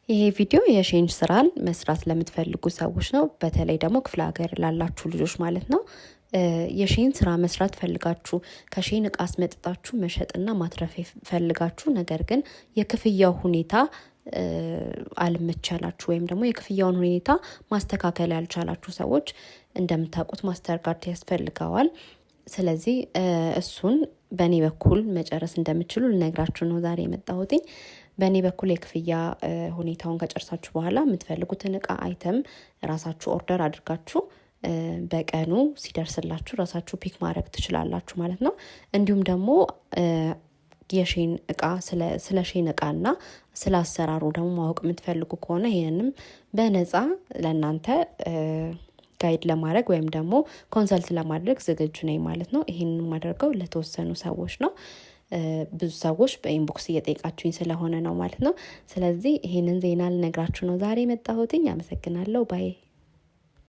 ይሄ ቪዲዮ የ Shein ስራን መስራት ለምትፈልጉ ሰዎች ነው። በተለይ ደግሞ ክፍለ ሀገር ላላችሁ ልጆች ማለት ነው። የ Shein ስራ መስራት ፈልጋችሁ፣ ከ Shein እቃ አስመጥጣችሁ መሸጥና ማትረፍ ፈልጋችሁ፣ ነገር ግን የክፍያው ሁኔታ አልመቻላችሁ ወይም ደግሞ የክፍያውን ሁኔታ ማስተካከል ያልቻላችሁ ሰዎች፣ እንደምታውቁት Mastercard ያስፈልገዋል። ስለዚህ እሱን በእኔ በኩል መጨረስ እንደምትችሉ ልነግራችሁ ነው ዛሬ የመጣሁትኝ። በእኔ በኩል የክፍያ ሁኔታውን ከጨርሳችሁ በኋላ የምትፈልጉትን እቃ item ራሳችሁ order አድርጋችሁ በቀኑ ሲደርስላችሁ ራሳችሁ pick ማድረግ ትችላላችሁ ማለት ነው። እንዲሁም ደግሞ የ Shein እቃ፣ ስለ Shein እቃና ስለ አሰራሩ ደግሞ ማወቅ የምትፈልጉ ከሆነ ይህንንም በነፃ ለእናንተ guide ለማድረግ ወይም ደግሞ consult ለማድረግ ዝግጁ ነኝ ማለት ነው። ይህንን የማደርገው ለተወሰኑ ሰዎች ነው። ብዙ ሰዎች በ inbox እየጠየቃችሁኝ ስለሆነ ነው ማለት ነው። ስለዚህ ይህንን ዜና ልነግራችሁ ነው ዛሬ የመጣሁትኝ። አመሰግናለሁ። Bye።